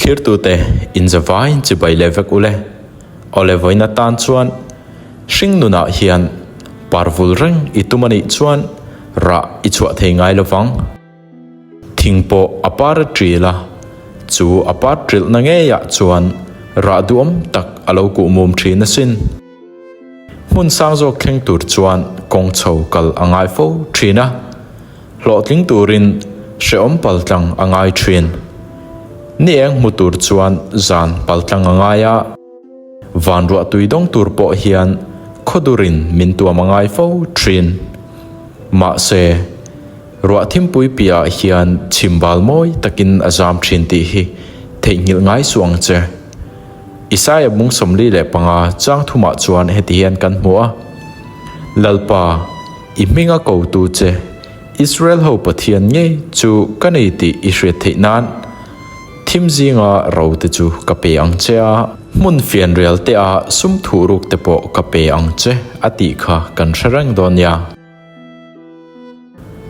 Thlirtute in zavaiin chibai leh vek ule. Awle vawiin atan chuan hring nunah hian parvul reng i tum a nih chuan rah i chhuah thei ngai lovang. Thing pawh a par a ṭil a, chu a par ṭilhna ngeiah chuan rah duhawm tak a lo kuh mum ṭhin asin. Hmun sang zawk thleng tur chuan kawng chho kal a ngai fo ṭhin a, hlawhtling turin hrehawm paltlang a ngai ṭhin. Ni eng hmu tur chuan zan paltlang a ngai a, van ruah tui dawng tur pawh hian khawdurin min tuam a ngai fo ṭhin. Mahse, ruah thimpui piahah hian chhimbal mawi takin a zam ṭhin tih hi theihnghilh ngai suh ang che. Isaia bung 45 chang thumah chuan heti hian kan hmu a, Lalpa, i hminga kotu che, Israel ho Pathian ngei chu ka nei tih i hriat theih nan, thim zinga ro te chu ka pe ang che a, hmun fianrial te a sum thuhruk te pawh ka pe ang che a tih kha kan hre reng dawn nia.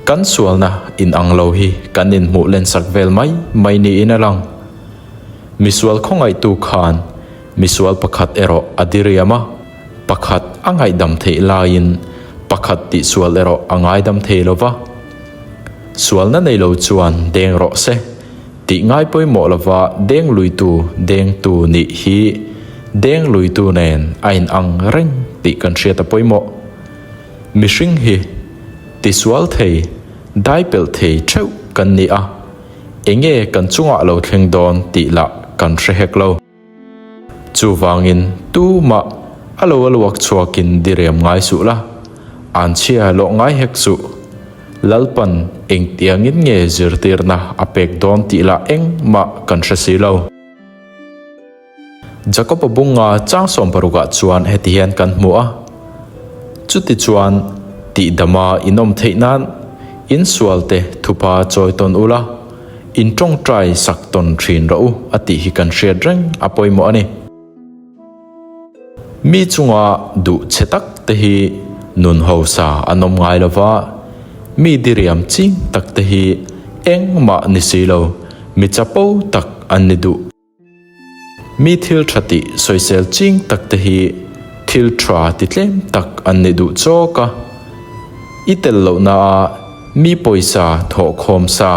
Kan sualna in ang lo hi kan inhmuh lensak vel mai mai niin a lang. Misual khawngaihtu khan misual pakhat erawh a diriam a, pakhat a ngaihdam theih laiin pakhat tihsual erawh a ngaidam thei lo va. Sualna nei lo chuan deng rawh se tih ngai pawimawh lova deng luitu dengtu nih hi deng luitu nen a inang reng tih kan hriat a pawimawh. Mihring hi tisual thei, dai pelh thei theuh kan ni a, enge kan chungah lo thleng dawn tih lah kan hre hek lo. Chuvangin tumah a lo a luak chhuakin diriam ngai suh la, an chhia lawh ngai hek suh. Lalpan engtiangin nge zirtirna a pek dawn tih lah engmah kan hre si lo. Jakob-a bunga chang sawmparukah chuan heti hian kan hmu a, Chuti chuan tihdama in awm theih nan in sualte thupa chawi tawn ula, in tawngtai sak tawn thin rawh u a tih hi kan hriat reng a pawimawh a ni. Mi chunga duh chhe tak te hi nun hausa an awm ngai lova, mi diriam ching tak te hi engmah ni si lo, mi chapo tak an ni duh. Mi thil tha tih sawisel ching tak te hi thil tha ti tlem tak an ni duh chawk a. I tel lohna ah mi pawisa thawhkhawm sa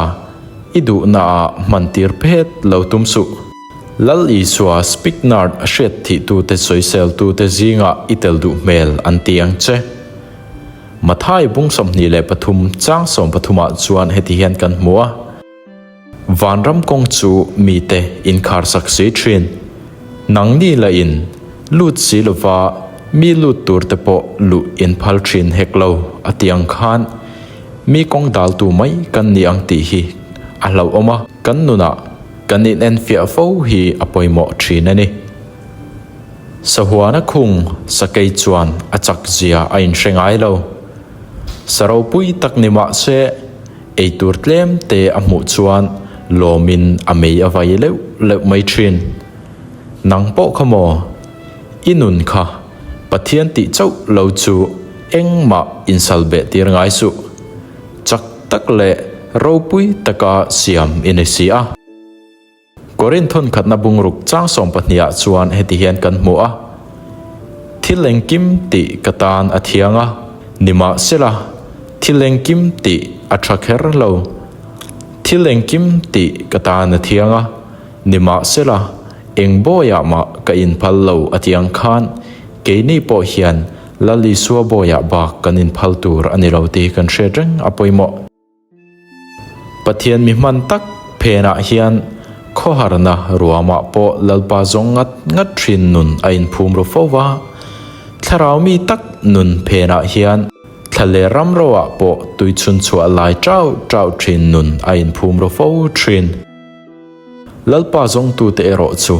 i duhna ah hman tir phet lo tum suh. Lal Isua Spignard a hriat thih tute sawisel tute zingah i tel duh hmel an ti ang che. Mathai bung 23 chang 13 ah chuan heti hian kan hmu a. Vanram kawng chu mite inkhar sak si thin. Nangni la in lut si lova mi lut tur te pawh luh in phal thin hek lo a ti ang khan mi kawng daltu mai kan ni ang tih hi a hlauhawm a, kan nunah kan in enfiah fo hi a pawimawh thin a ni. Sahuana khung sakei chuan a chak zia a inhre ngai lo. Sa ropui tak ni mah se, Eitur tlem te a hmuh chuan lawmin a mei a vai leuh leuh mai thin. Nang pawh kha maw? I nun kha Pathian tih chauh lo chu engmah insal beh tir ngai suh. Chak tak leh ropui taka siam i ni si a. Korin thawnkhatna bungruk chang sawmpahnih ah chuan heti hian kan hmu a, Thil engkim tih ka tan a thiang a, nimahsela thil engkim tih a tha kher lo. Thil engkim tih ka tan a thiang a, nimahsela eng bawiah mah ka inphal lo a ti ang khan keini pawh hian Lal Isua bawiah bak kan inphal tur a ni lo tih kan hriat reng a pawimawh. Pathian mi hman tak phenah hian khawharna ruamah pawh Lalpa zawng ngat ngat thin nun a inphum ru fo va. Thlarau mi tak nun phenah hian thla leh ram roah pawh tui chhun chhuah lai chau chau thin nun a inphum ru fo thin. Lalpa zawngtute erawh chu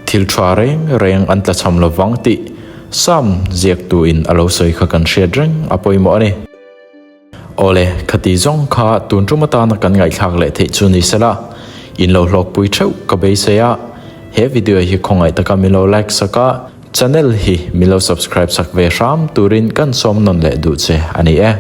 thil tha reng reng an tlachham lovang tih Psalm ziaktuin a lo sawi kha kan hriat reng a pawimawh a ni. Awle, khati zawng kha tun tum atana kan ngaihthlak leh theih chu ni sela, in lo hlawkpui theuh ka beisei a, he video hi khawngaih taka min lo like sak a, channel hi min lo subscribe sak ve hram turin kan sawm nawn leh duh che a ni e.